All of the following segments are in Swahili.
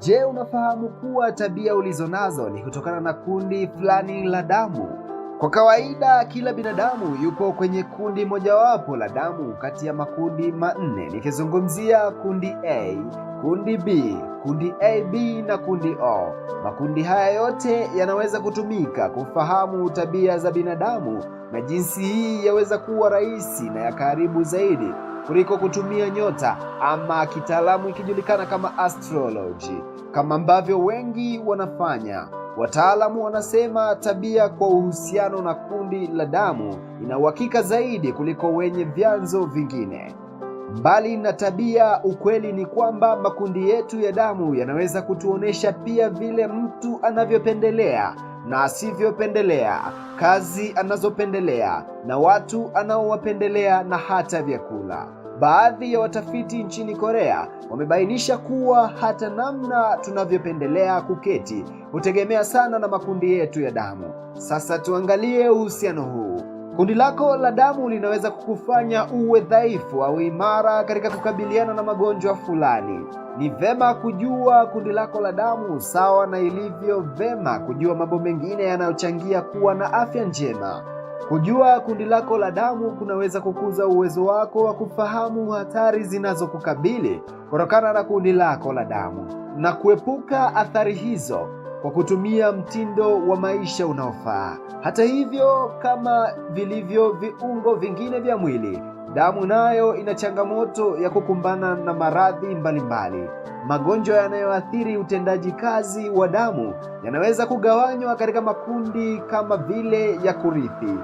Je, unafahamu kuwa tabia ulizonazo ni kutokana na kundi fulani la damu? Kwa kawaida kila binadamu yupo kwenye kundi mojawapo la damu kati ya makundi manne, nikizungumzia kundi A, kundi B, kundi AB na kundi O. Makundi haya yote yanaweza kutumika kufahamu tabia za binadamu, na jinsi hii yaweza kuwa rahisi na ya karibu zaidi kuliko kutumia nyota ama kitaalamu ikijulikana kama astrology, kama ambavyo wengi wanafanya. Wataalamu wanasema tabia kwa uhusiano na kundi la damu ina uhakika zaidi kuliko wenye vyanzo vingine. Mbali na tabia, ukweli ni kwamba makundi yetu ya damu yanaweza kutuonesha pia vile mtu anavyopendelea na asivyopendelea, kazi anazopendelea na watu anaowapendelea na hata vyakula. Baadhi ya watafiti nchini Korea wamebainisha kuwa hata namna tunavyopendelea kuketi hutegemea sana na makundi yetu ya damu. Sasa tuangalie uhusiano huu. Kundi lako la damu linaweza kukufanya uwe dhaifu au imara katika kukabiliana na magonjwa fulani. Ni vema kujua kundi lako la damu sawa na ilivyo vema kujua mambo mengine yanayochangia kuwa na afya njema. Kujua kundi lako la damu kunaweza kukuza uwezo wako wa kufahamu hatari zinazokukabili kutokana na kundi lako la damu na kuepuka athari hizo kwa kutumia mtindo wa maisha unaofaa. Hata hivyo, kama vilivyo viungo vingine vya mwili, damu nayo ina changamoto ya kukumbana na maradhi mbalimbali. Magonjwa yanayoathiri utendaji kazi wa damu yanaweza kugawanywa katika makundi kama vile ya kurithi,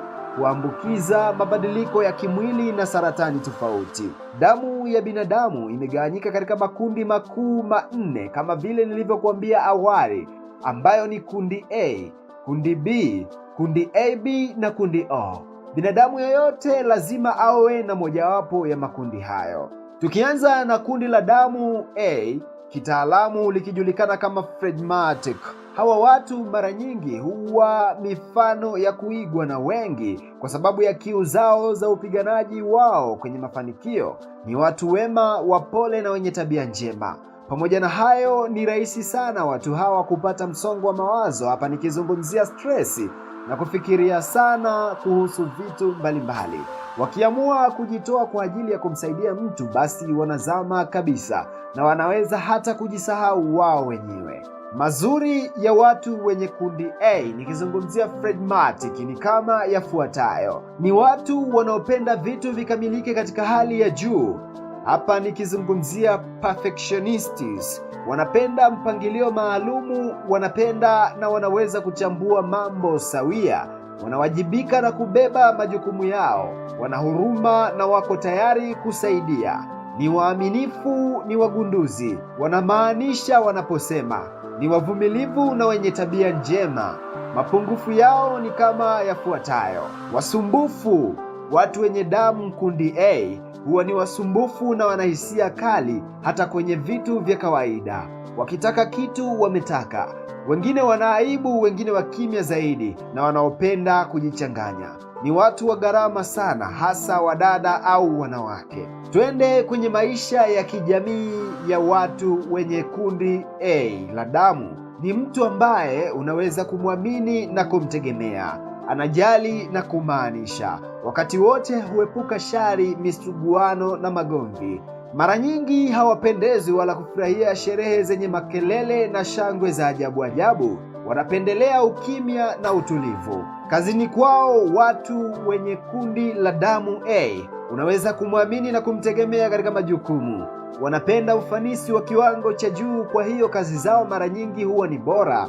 kuambukiza, mabadiliko ya kimwili na saratani tofauti. Damu ya binadamu imegawanyika katika makundi makuu manne kama vile nilivyokuambia awali, ambayo ni kundi A, kundi B, kundi AB na kundi O. Binadamu yoyote lazima awe na mojawapo ya makundi hayo. Tukianza na kundi la damu A, kitaalamu likijulikana kama phlegmatic. Hawa watu mara nyingi huwa mifano ya kuigwa na wengi kwa sababu ya kiu zao za upiganaji wao kwenye mafanikio. Ni watu wema, wapole na wenye tabia njema. Pamoja na hayo, ni rahisi sana watu hawa kupata msongo wa mawazo, hapa nikizungumzia stress na kufikiria sana kuhusu vitu mbalimbali. Wakiamua kujitoa kwa ajili ya kumsaidia mtu, basi wanazama kabisa na wanaweza hata kujisahau wao wenyewe. Mazuri ya watu wenye kundi A, nikizungumzia phlegmatic, ni kama yafuatayo: ni watu wanaopenda vitu vikamilike katika hali ya juu. Hapa nikizungumzia perfectionists, wanapenda mpangilio maalumu, wanapenda na wanaweza kuchambua mambo sawia, wanawajibika na kubeba majukumu yao, wana huruma na wako tayari kusaidia, ni waaminifu, ni wagunduzi, wanamaanisha wanaposema, ni wavumilivu na wenye tabia njema. Mapungufu yao ni kama yafuatayo: wasumbufu. Watu wenye damu kundi A huwa ni wasumbufu na wanahisia kali hata kwenye vitu vya kawaida. Wakitaka kitu wametaka. Wengine wana aibu, wengine wakimya zaidi na wanaopenda kujichanganya. Ni watu wa gharama sana, hasa wadada au wanawake. Twende kwenye maisha ya kijamii ya watu wenye kundi A la damu. Ni mtu ambaye unaweza kumwamini na kumtegemea, anajali na kumaanisha. Wakati wote huepuka shari, misuguano na magomvi. Mara nyingi hawapendezwi wala kufurahia sherehe zenye makelele na shangwe za ajabu ajabu. Wanapendelea ukimya na utulivu. Kazini kwao, watu wenye kundi la damu A unaweza kumwamini na kumtegemea katika majukumu. Wanapenda ufanisi wa kiwango cha juu, kwa hiyo kazi zao mara nyingi huwa ni bora.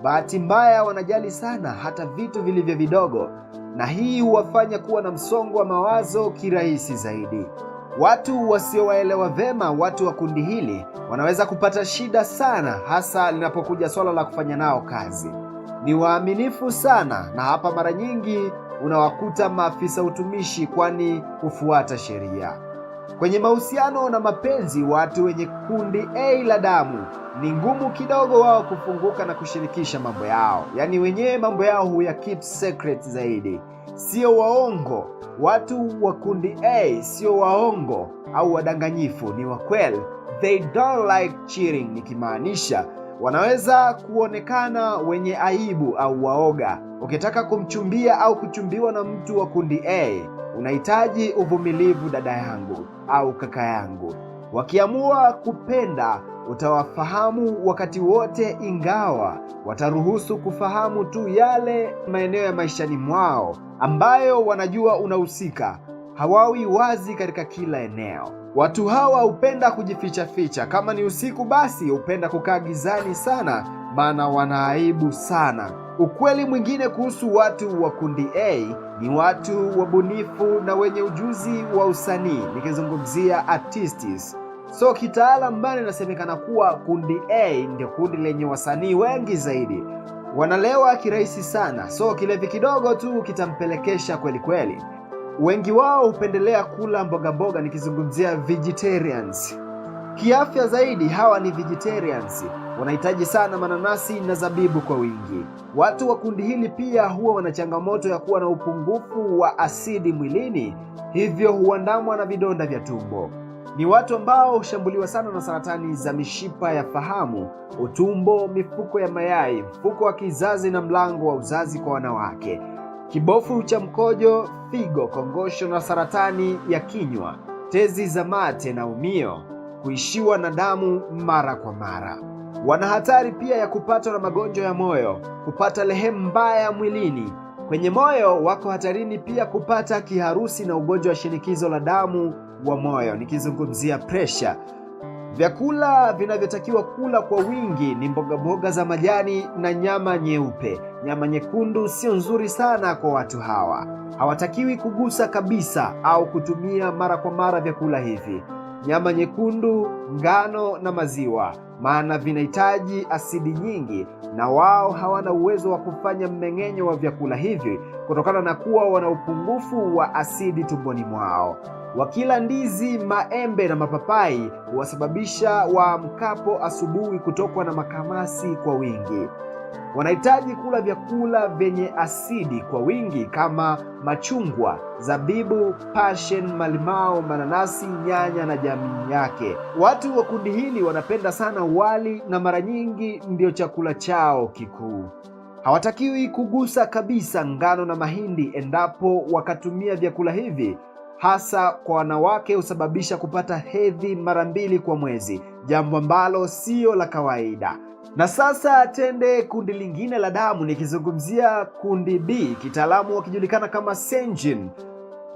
Bahati mbaya, wanajali sana hata vitu vilivyo vidogo, na hii huwafanya kuwa na msongo wa mawazo kirahisi zaidi. Watu wasiowaelewa vema watu wa kundi hili wanaweza kupata shida sana, hasa linapokuja swala la kufanya nao kazi. Ni waaminifu sana, na hapa mara nyingi unawakuta maafisa utumishi, kwani hufuata sheria. Kwenye mahusiano na mapenzi, watu wenye kundi A la damu ni ngumu kidogo wao kufunguka na kushirikisha mambo yao, yaani wenyewe mambo yao huya keep secret zaidi. Sio waongo. Watu wa kundi A sio waongo au wadanganyifu, ni wakweli. They don't like cheating, nikimaanisha wanaweza kuonekana wenye aibu au waoga. Ukitaka kumchumbia au kuchumbiwa na mtu wa kundi A, unahitaji uvumilivu, dada yangu au kaka yangu. Wakiamua kupenda utawafahamu wakati wote, ingawa wataruhusu kufahamu tu yale maeneo ya maishani mwao ambayo wanajua unahusika. Hawawi wazi katika kila eneo. Watu hawa hupenda kujificha ficha. Kama ni usiku, basi hupenda kukaa gizani sana, maana wanaaibu sana. Ukweli mwingine kuhusu watu wa kundi A ni watu wabunifu na wenye ujuzi wa usanii, nikizungumzia artists. So kitaalam bana, inasemekana kuwa kundi A ndio kundi lenye wasanii wengi zaidi. Wanalewa kirahisi sana, so kilevi kidogo tu kitampelekesha kweli kweli. Wengi wao hupendelea kula mboga mboga, nikizungumzia vegetarians. Kiafya zaidi, hawa ni vegetarians, wanahitaji sana mananasi na zabibu kwa wingi. Watu wa kundi hili pia huwa wana changamoto ya kuwa na upungufu wa asidi mwilini, hivyo huandamwa na vidonda vya tumbo. Ni watu ambao hushambuliwa sana na saratani za mishipa ya fahamu, utumbo, mifuko ya mayai, mfuko wa kizazi na mlango wa uzazi kwa wanawake, kibofu cha mkojo, figo, kongosho na saratani ya kinywa, tezi za mate na umio, kuishiwa na damu mara kwa mara. Wana hatari pia ya kupatwa na magonjwa ya moyo, kupata lehemu mbaya mwilini. Kwenye moyo wako hatarini pia kupata kiharusi na ugonjwa wa shinikizo la damu wa moyo, nikizungumzia pressure. Vyakula vinavyotakiwa kula kwa wingi ni mboga mboga za majani na nyama nyeupe. Nyama nyekundu sio nzuri sana kwa watu hawa. Hawatakiwi kugusa kabisa au kutumia mara kwa mara vyakula hivi: nyama nyekundu, ngano na maziwa, maana vinahitaji asidi nyingi, na wao hawana uwezo wa kufanya mmeng'enyo wa vyakula hivi kutokana na kuwa wana upungufu wa asidi tumboni mwao. Wakila ndizi, maembe na mapapai huwasababisha waamkapo asubuhi kutokwa na makamasi kwa wingi. Wanahitaji kula vyakula vyenye asidi kwa wingi kama machungwa, zabibu, passion, malimao, mananasi, nyanya na jamii yake. Watu wa kundi hili wanapenda sana wali na mara nyingi ndio chakula chao kikuu. Hawatakiwi kugusa kabisa ngano na mahindi. Endapo wakatumia vyakula hivi, hasa kwa wanawake, husababisha kupata hedhi mara mbili kwa mwezi, jambo ambalo sio la kawaida. Na sasa tende kundi lingine la damu, nikizungumzia kundi B, kitaalamu wakijulikana kama Sanguine.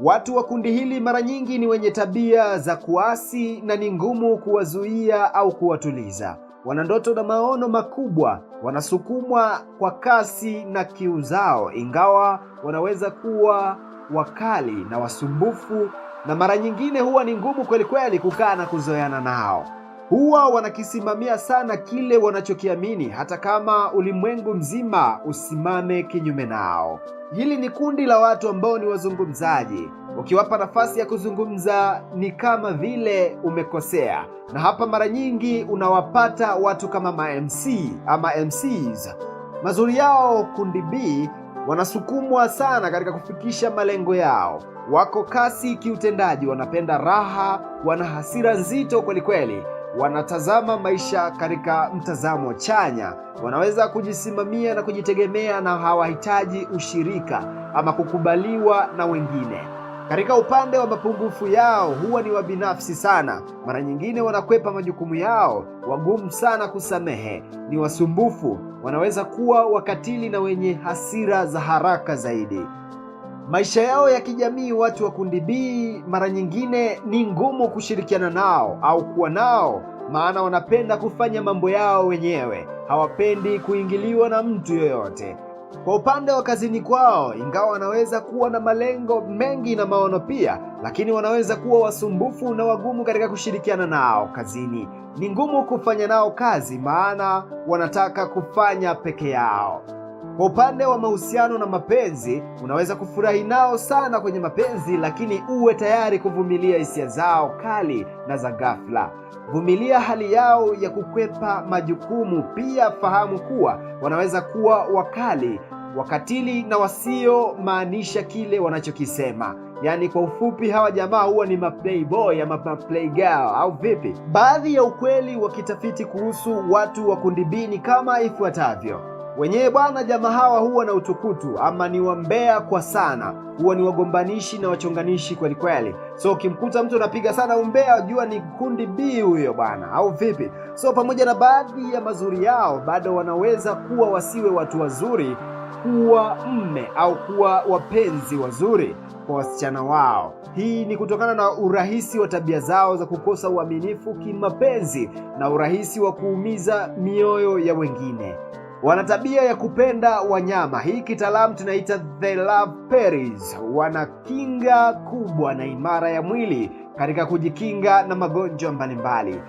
Watu wa kundi hili mara nyingi ni wenye tabia za kuasi na ni ngumu kuwazuia au kuwatuliza. Wana ndoto na maono makubwa, wanasukumwa kwa kasi na kiu zao, ingawa wanaweza kuwa wakali na wasumbufu, na mara nyingine huwa ni ngumu kweli kweli kukaa na kuzoeana nao. Huwa wanakisimamia sana kile wanachokiamini, hata kama ulimwengu mzima usimame kinyume nao. Hili ni kundi la watu ambao ni wazungumzaji. Ukiwapa nafasi ya kuzungumza ni kama vile umekosea, na hapa mara nyingi unawapata watu kama ma MC ama MCs. Mazuri yao kundi B, wanasukumwa sana katika kufikisha malengo yao. Wako kasi kiutendaji, wanapenda raha, wana hasira nzito kwelikweli, wanatazama maisha katika mtazamo chanya, wanaweza kujisimamia na kujitegemea na hawahitaji ushirika ama kukubaliwa na wengine. Katika upande wa mapungufu yao, huwa ni wabinafsi sana. Mara nyingine wanakwepa majukumu yao, wagumu sana kusamehe, ni wasumbufu, wanaweza kuwa wakatili na wenye hasira za haraka zaidi. Maisha yao ya kijamii, watu wa kundi B mara nyingine ni ngumu kushirikiana nao au kuwa nao, maana wanapenda kufanya mambo yao wenyewe, hawapendi kuingiliwa na mtu yoyote. Kwa upande wa kazini kwao, ingawa wanaweza kuwa na malengo mengi na maono pia, lakini wanaweza kuwa wasumbufu na wagumu katika kushirikiana nao kazini. Ni ngumu kufanya nao kazi, maana wanataka kufanya peke yao. Kwa upande wa mahusiano na mapenzi, unaweza kufurahi nao sana kwenye mapenzi, lakini uwe tayari kuvumilia hisia zao kali na za ghafla. Vumilia hali yao ya kukwepa majukumu. Pia fahamu kuwa wanaweza kuwa wakali, wakatili na wasiomaanisha kile wanachokisema. Yaani kwa ufupi, hawa jamaa huwa ni maplayboy ama maplaygirl au vipi? Baadhi ya ukweli wa kitafiti kuhusu watu wa kundi B ni kama ifuatavyo. Wenyewe bwana, jamaa hawa huwa na utukutu ama ni wambea kwa sana, huwa ni wagombanishi na wachonganishi kweli kweli. So ukimkuta mtu anapiga sana umbea, jua ni kundi B huyo bwana, au vipi? So pamoja na baadhi ya mazuri yao, bado wanaweza kuwa wasiwe watu wazuri kuwa mme au kuwa wapenzi wazuri kwa wasichana wao. Hii ni kutokana na urahisi wa tabia zao za kukosa uaminifu kimapenzi na urahisi wa kuumiza mioyo ya wengine. Wana tabia ya kupenda wanyama, hii kitaalamu tunaita the love Paris. Wana kinga kubwa na imara ya mwili katika kujikinga na magonjwa mbalimbali.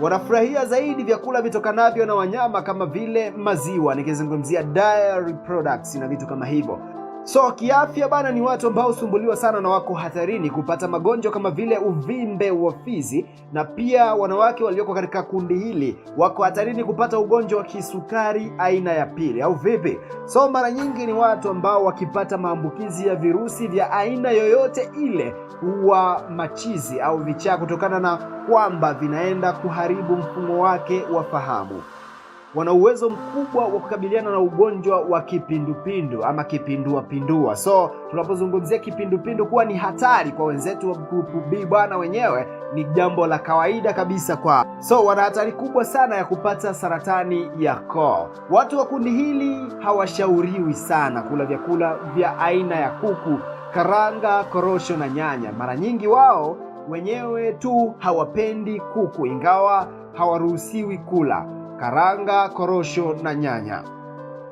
Wanafurahia zaidi vyakula vitokanavyo na wanyama kama vile maziwa, nikizungumzia dairy products na vitu kama hivyo. So kiafya bana, ni watu ambao husumbuliwa sana na wako hatarini kupata magonjwa kama vile uvimbe wa fizi, na pia wanawake walioko katika kundi hili wako hatarini kupata ugonjwa wa kisukari aina ya pili, au vipi? So mara nyingi ni watu ambao wakipata maambukizi ya virusi vya aina yoyote ile huwa machizi au vichaa, kutokana na kwamba vinaenda kuharibu mfumo wake wa fahamu. Wana uwezo mkubwa wa kukabiliana na ugonjwa wa kipindupindu ama kipinduapindua. So tunapozungumzia kipindupindu kuwa ni hatari kwa wenzetu wa group B bwana, wenyewe ni jambo la kawaida kabisa kwa. So wana hatari kubwa sana ya kupata saratani ya koo. Watu wa kundi hili hawashauriwi sana kula vyakula vya aina ya kuku, karanga, korosho na nyanya. Mara nyingi wao wenyewe tu hawapendi kuku, ingawa hawaruhusiwi kula karanga, korosho na nyanya.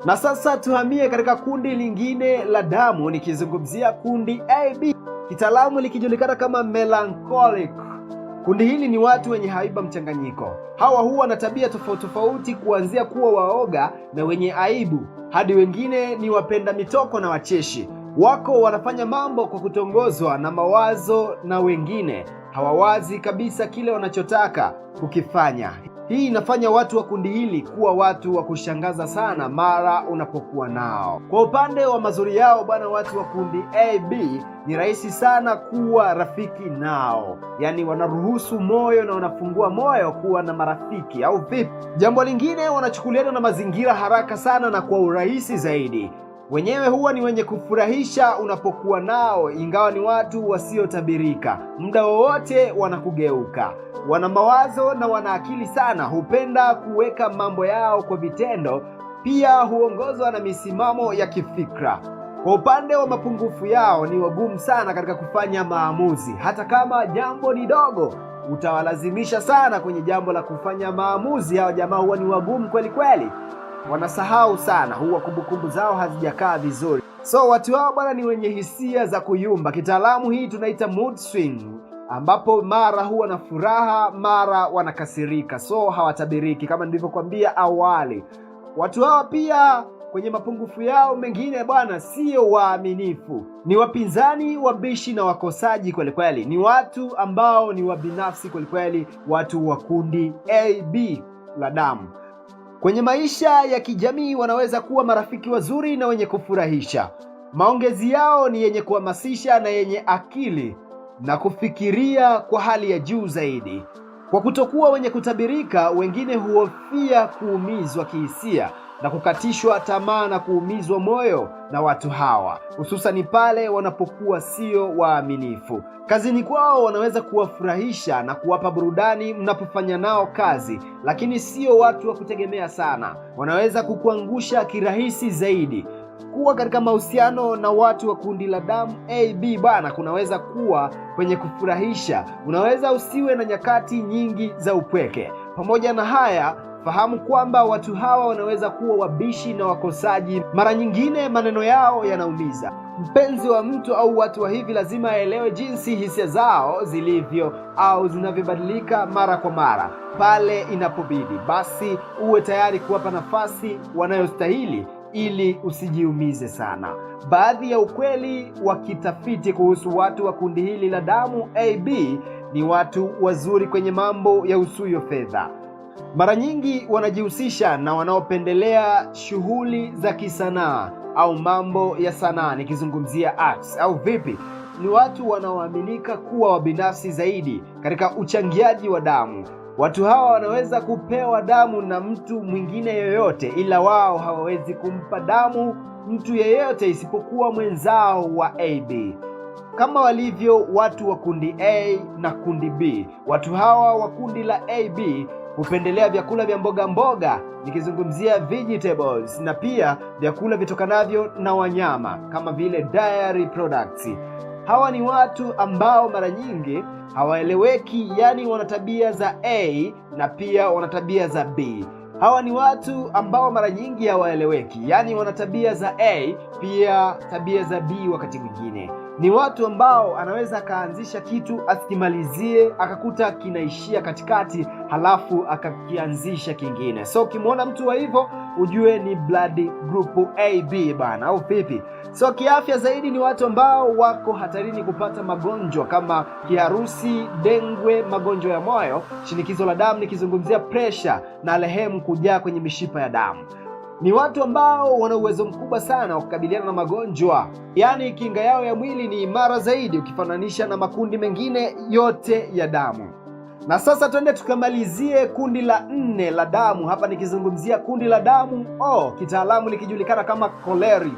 Na sasa tuhamie katika kundi lingine la damu, nikizungumzia kundi AB, kitaalamu likijulikana kama melancholic. Kundi hili ni watu wenye haiba mchanganyiko. Hawa huwa na tabia tofauti tofauti, kuanzia kuwa waoga na wenye aibu hadi wengine ni wapenda mitoko na wacheshi. Wako wanafanya mambo kwa kutongozwa na mawazo na wengine hawawazi kabisa kile wanachotaka kukifanya. Hii inafanya watu wa kundi hili kuwa watu wa kushangaza sana mara unapokuwa nao. Kwa upande wa mazuri yao bwana, watu wa kundi AB ni rahisi sana kuwa rafiki nao, yaani wanaruhusu moyo na wanafungua moyo kuwa na marafiki, au vipi? Jambo lingine, wanachukuliana na mazingira haraka sana na kwa urahisi zaidi. Wenyewe huwa ni wenye kufurahisha unapokuwa nao, ingawa ni watu wasiotabirika. Muda wowote wanakugeuka. Wana mawazo na wana akili sana, hupenda kuweka mambo yao kwa vitendo, pia huongozwa na misimamo ya kifikra. Kwa upande wa mapungufu yao, ni wagumu sana katika kufanya maamuzi. Hata kama jambo ni dogo, utawalazimisha sana kwenye jambo la kufanya maamuzi. Hao jamaa huwa ni wagumu kweli kweli, wanasahau sana, huwa kumbukumbu zao hazijakaa vizuri. So watu hao bwana ni wenye hisia za kuyumba. Kitaalamu hii tunaita mood swing, ambapo mara huwa na furaha, mara wanakasirika, so hawatabiriki kama nilivyokuambia awali. Watu hawa pia kwenye mapungufu yao mengine bwana, sio waaminifu, ni wapinzani, wabishi na wakosaji kweli kweli. Ni watu ambao ni wabinafsi kweli kweli, watu wa kundi AB la damu. Kwenye maisha ya kijamii wanaweza kuwa marafiki wazuri na wenye kufurahisha. Maongezi yao ni yenye kuhamasisha na yenye akili na kufikiria kwa hali ya juu zaidi. Kwa kutokuwa wenye kutabirika, wengine huhofia kuumizwa kihisia na kukatishwa tamaa na kuumizwa moyo na watu hawa, hususani pale wanapokuwa sio waaminifu. Kazini kwao wanaweza kuwafurahisha na kuwapa burudani mnapofanya nao kazi, lakini sio watu wa kutegemea sana. Wanaweza kukuangusha kirahisi zaidi. Kuwa katika mahusiano na watu wa kundi la damu AB bwana, kunaweza kuwa kwenye kufurahisha. Unaweza usiwe na nyakati nyingi za upweke. Pamoja na haya, fahamu kwamba watu hawa wanaweza kuwa wabishi na wakosaji. Mara nyingine maneno yao yanaumiza. Mpenzi wa mtu au watu wa hivi lazima aelewe jinsi hisia zao zilivyo au zinavyobadilika mara kwa mara. Pale inapobidi, basi uwe tayari kuwapa nafasi wanayostahili ili usijiumize sana. Baadhi ya ukweli wa kitafiti kuhusu watu wa kundi hili la damu AB ni watu wazuri kwenye mambo ya usuyo fedha. Mara nyingi wanajihusisha na wanaopendelea shughuli za kisanaa au mambo ya sanaa, nikizungumzia arts au vipi? Ni watu wanaoaminika kuwa wabinafsi zaidi katika uchangiaji wa damu. Watu hawa wanaweza kupewa damu na mtu mwingine yoyote, ila wao hawawezi kumpa damu mtu yeyote isipokuwa mwenzao wa AB. Kama walivyo watu wa kundi A na kundi B. Watu hawa wa kundi la AB hupendelea vyakula vya mboga mboga, nikizungumzia vegetables, na pia vyakula vitokanavyo na wanyama kama vile dairy products. Hawa ni watu ambao mara nyingi hawaeleweki, yani wana tabia za A na pia wana tabia za B. Hawa ni watu ambao mara nyingi hawaeleweki, yani wana tabia za A pia tabia za B wakati mwingine. Ni watu ambao anaweza akaanzisha kitu asikimalizie, akakuta kinaishia katikati, halafu akakianzisha kingine. So ukimwona mtu wa hivyo ujue ni blood group AB bana, au vipi? So kiafya zaidi ni watu ambao wako hatarini kupata magonjwa kama kiharusi, dengwe, magonjwa ya moyo, shinikizo la damu, nikizungumzia pressure na lehemu kujaa kwenye mishipa ya damu. Ni watu ambao wana uwezo mkubwa sana wa kukabiliana na magonjwa, yaani kinga yao ya mwili ni imara zaidi ukifananisha na makundi mengine yote ya damu. Na sasa twende tukamalizie kundi la nne la damu, hapa nikizungumzia kundi la damu O, kitaalamu likijulikana kama choleric.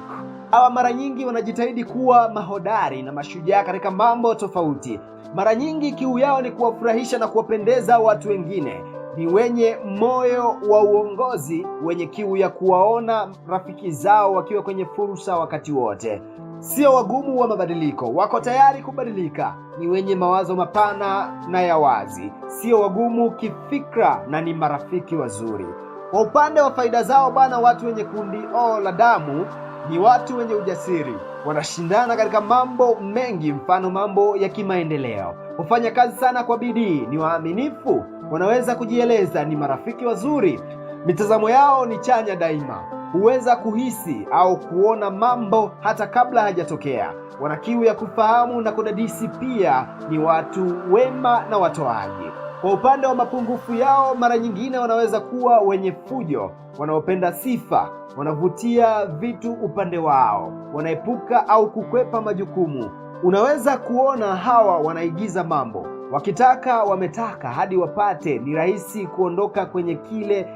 Hawa mara nyingi wanajitahidi kuwa mahodari na mashujaa katika mambo tofauti. Mara nyingi kiu yao ni kuwafurahisha na kuwapendeza watu wengine. Ni wenye moyo wa uongozi, wenye kiu ya kuwaona rafiki zao wakiwa kwenye fursa wakati wote. Sio wagumu wa mabadiliko, wako tayari kubadilika. Ni wenye mawazo mapana na ya wazi, sio wagumu kifikra na ni marafiki wazuri. Kwa upande wa faida zao bana, watu wenye kundi O la damu ni watu wenye ujasiri, wanashindana katika mambo mengi, mfano mambo ya kimaendeleo, hufanya kazi sana kwa bidii, ni waaminifu, wanaweza kujieleza, ni marafiki wazuri, mitazamo yao ni chanya daima, huweza kuhisi au kuona mambo hata kabla hajatokea, wana kiu ya kufahamu na kudadisi, pia ni watu wema na watoaji. Kwa upande wa mapungufu yao, mara nyingine wanaweza kuwa wenye fujo, wanaopenda sifa, wanavutia vitu upande wao, wanaepuka au kukwepa majukumu. Unaweza kuona hawa wanaigiza mambo, wakitaka wametaka hadi wapate. Ni rahisi kuondoka kwenye kile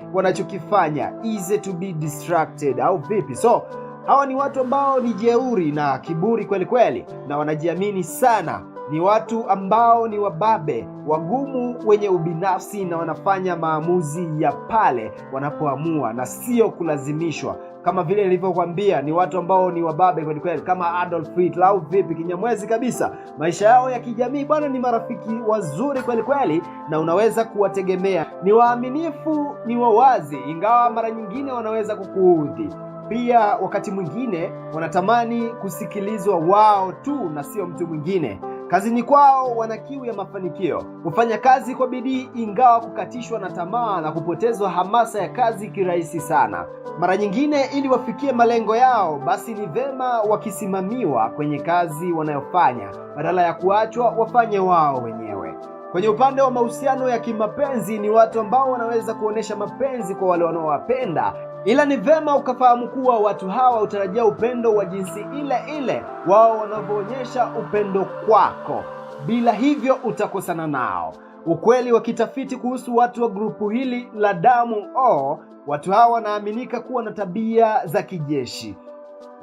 wanachokifanya, easy to be distracted, au vipi? So hawa ni watu ambao ni jeuri na kiburi kweli kweli, na wanajiamini sana. Ni watu ambao ni wababe, wagumu, wenye ubinafsi na wanafanya maamuzi ya pale wanapoamua na sio kulazimishwa. Kama vile nilivyokuambia, ni watu ambao ni wababe kweli kweli, kama Adolf Hitler au vipi, kinyamwezi kabisa. Maisha yao ya kijamii bwana, ni marafiki wazuri kweli kweli, na unaweza kuwategemea. Ni waaminifu, ni wawazi, ingawa mara nyingine wanaweza kukuudhi. Pia wakati mwingine wanatamani kusikilizwa wao tu na sio mtu mwingine. Kazini kwao wana kiu ya mafanikio, hufanya kazi kwa bidii, ingawa kukatishwa na tamaa na kupotezwa hamasa ya kazi kirahisi sana. Mara nyingine, ili wafikie malengo yao, basi ni vema wakisimamiwa kwenye kazi wanayofanya badala ya kuachwa wafanye wao wenyewe. Kwenye upande wa mahusiano ya kimapenzi, ni watu ambao wanaweza kuonesha mapenzi kwa wale wanaowapenda, ila ni vema ukafahamu kuwa watu hawa hutarajia upendo wa jinsi ile ile wao wanavyoonyesha upendo kwako, bila hivyo utakosana nao. Ukweli wa kitafiti kuhusu watu wa grupu hili la damu O, watu hawa wanaaminika kuwa na tabia za kijeshi.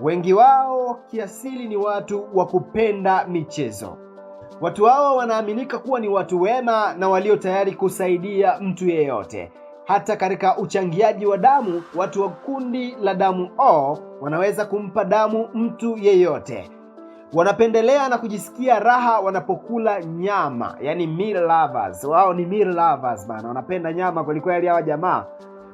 Wengi wao kiasili ni watu wa kupenda michezo. Watu hawa wanaaminika kuwa ni watu wema na walio tayari kusaidia mtu yeyote. Hata katika uchangiaji wa damu, watu wa kundi la damu O wanaweza kumpa damu mtu yeyote. Wanapendelea na kujisikia raha wanapokula nyama, yani meat lovers. Wao ni meat lovers bana, wanapenda nyama kwelikweli hawa jamaa.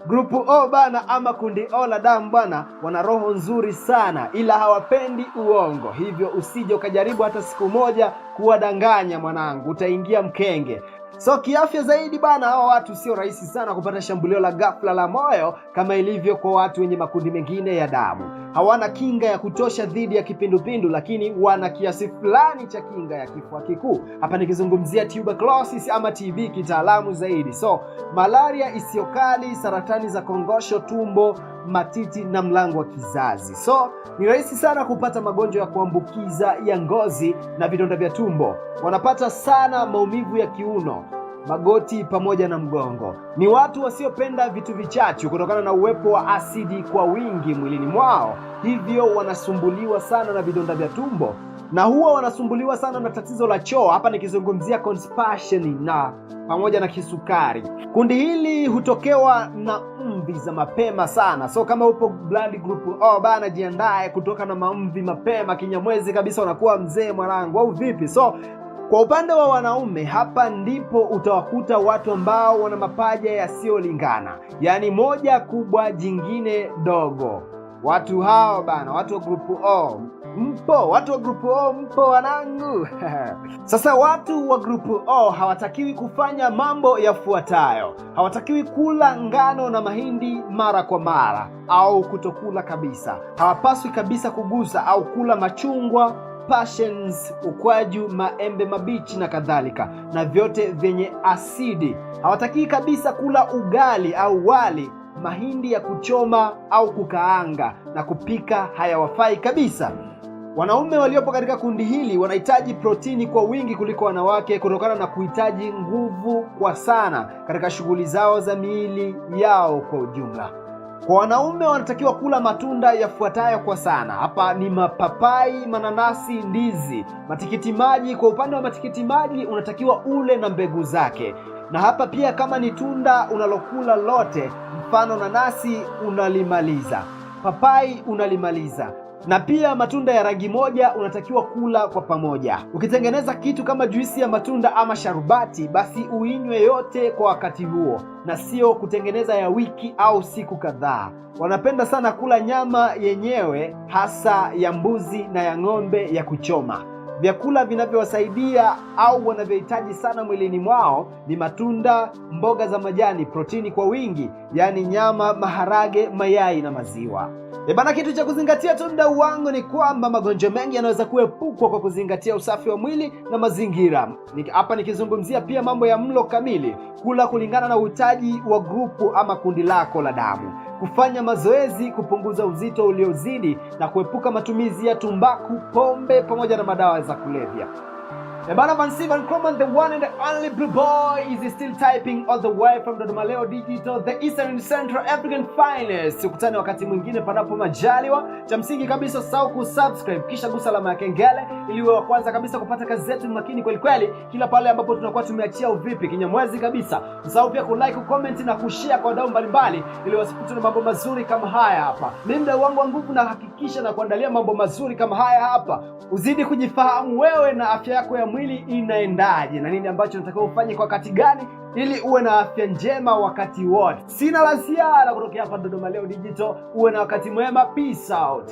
Grupu O bana, ama kundi O la damu bana, wana roho nzuri sana, ila hawapendi uongo. Hivyo usije ukajaribu hata siku moja kuwadanganya mwanangu, utaingia mkenge. So kiafya zaidi bana, hawa watu sio rahisi sana kupata shambulio la ghafla la moyo kama ilivyo kwa watu wenye makundi mengine ya damu. Hawana kinga ya kutosha dhidi ya kipindupindu, lakini wana kiasi fulani cha kinga ya kifua kikuu. Hapa nikizungumzia tuberculosis ama TB kitaalamu zaidi. So malaria isiyo kali, saratani za kongosho, tumbo, matiti na mlango wa kizazi. So ni rahisi sana kupata magonjwa ya kuambukiza ya ngozi na vidonda vya tumbo. Wanapata sana maumivu ya kiuno, magoti pamoja na mgongo. Ni watu wasiopenda vitu vichachu kutokana na uwepo wa asidi kwa wingi mwilini mwao, hivyo wanasumbuliwa sana na vidonda vya tumbo na huwa wanasumbuliwa sana na tatizo la choo. Hapa nikizungumzia constipation na pamoja na kisukari. Kundi hili hutokewa na mvi za mapema sana. So kama upo blood group O bana, jiandae kutoka na mamvi mapema, kinyamwezi kabisa, unakuwa mzee mwanangu, au vipi? So kwa upande wa wanaume, hapa ndipo utawakuta watu ambao wana mapaja yasiyolingana, yaani moja kubwa jingine dogo. Watu hao bana, watu wa group O mpo, watu wa group O mpo wanangu? Sasa watu wa group O hawatakiwi kufanya mambo yafuatayo. Hawatakiwi kula ngano na mahindi mara kwa mara au kutokula kabisa. Hawapaswi kabisa kugusa au kula machungwa, passions, ukwaju, maembe mabichi na kadhalika, na vyote vyenye asidi. Hawatakii kabisa kula ugali au wali, mahindi ya kuchoma au kukaanga na kupika hayawafai kabisa. Wanaume waliopo katika kundi hili wanahitaji protini kwa wingi kuliko wanawake kutokana na kuhitaji nguvu kwa sana katika shughuli zao za miili yao kwa ujumla. Kwa wanaume wanatakiwa kula matunda yafuatayo kwa sana. Hapa ni mapapai, mananasi, ndizi, matikiti maji. Kwa upande wa matikiti maji unatakiwa ule na mbegu zake, na hapa pia kama ni tunda unalokula lote, mfano nanasi unalimaliza, papai unalimaliza, na pia matunda ya rangi moja unatakiwa kula kwa pamoja. Ukitengeneza kitu kama juisi ya matunda ama sharubati, basi uinywe yote kwa wakati huo na sio kutengeneza ya wiki au siku kadhaa. Wanapenda sana kula nyama yenyewe, hasa ya mbuzi na ya ng'ombe ya kuchoma. Vyakula vinavyowasaidia au wanavyohitaji sana mwilini mwao ni matunda, mboga za majani, protini kwa wingi, yaani nyama, maharage, mayai na maziwa. E bana, kitu cha kuzingatia tu mdau wangu ni kwamba magonjwa mengi yanaweza kuepukwa kwa kuzingatia usafi wa mwili na mazingira. Hapa nikizungumzia pia mambo ya mlo kamili, kula kulingana na uhitaji wa grupu ama kundi lako la damu, kufanya mazoezi, kupunguza uzito uliozidi na kuepuka matumizi ya tumbaku, pombe pamoja na madawa za kulevya. Ebana, Van Van Croman, the one and the only blue boy, is still typing all the way from Dodoma Leo Digital, the Eastern and Central African finest. Tukutane wakati mwingine panapo majaliwa. Cha msingi kabisa, usisahau kusubscribe kisha gusa alama ya kengele ili uwe wa kwanza kabisa kupata kazi zetu makini kweli kweli kila pale ambapo tunakuwa tumeachia uvipi kinyamwezi kabisa. Usisahau pia kulike, kucomment na kushare kwa wadau mbalimbali ili wasipitwe na mambo mazuri kama haya hapa. Mimi mdau wangu wa nguvu na hakikisha na kuandalia mambo mazuri kama haya hapa. Uzidi kujifahamu wewe na afya yako ya mwili inaendaje na nini ambacho unatakiwa ufanye kwa wakati gani ili uwe na afya njema wakati wote. Sina la ziada kutokea hapa Dodoma Leo Digital. Uwe na wakati mwema. Peace out.